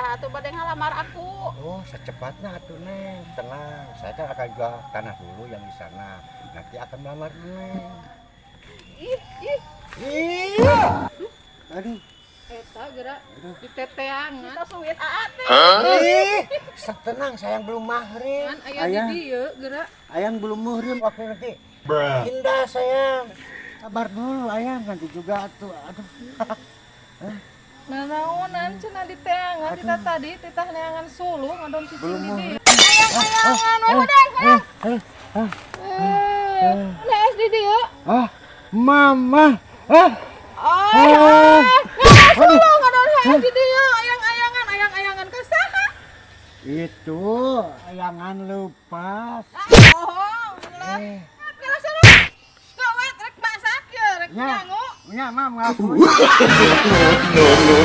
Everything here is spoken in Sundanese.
Iraha atuh bade ngalamar aku? Oh, secepatnya atuh, Neng. Tenang, saya kan akan jual tanah dulu yang di sana. Nanti akan melamar Neng. Ih, ih. Ih. Aduh. Eta geura diteteangan. Kita suwit aa teh. Ih, tenang, sayang, belum mahrim. Kan aya di Ayang, dieu geura. Ayang belum muhrim waktu nanti. Indah, sayang. Sabar dulu, ayang, nanti juga tuh. Aduh. Nah, naonan cenah diteangan tita tadi, titah neangan suluh ngadon cicing Belum di mau. dieu. Ayang-ayangan we udah, sayang. Eh, Eh, hees di dieu. Ah, mama. Ah, Oh, ah. suluh ngadon hees di dieu, ayang-ayangan, ayang-ayangan ka saha? Itu ayangan lepas. Ah, bohong lah. Eh, Kira seru. Gawat rek masak ya, rek Nya. nyangu. Nya, mam, ngaku.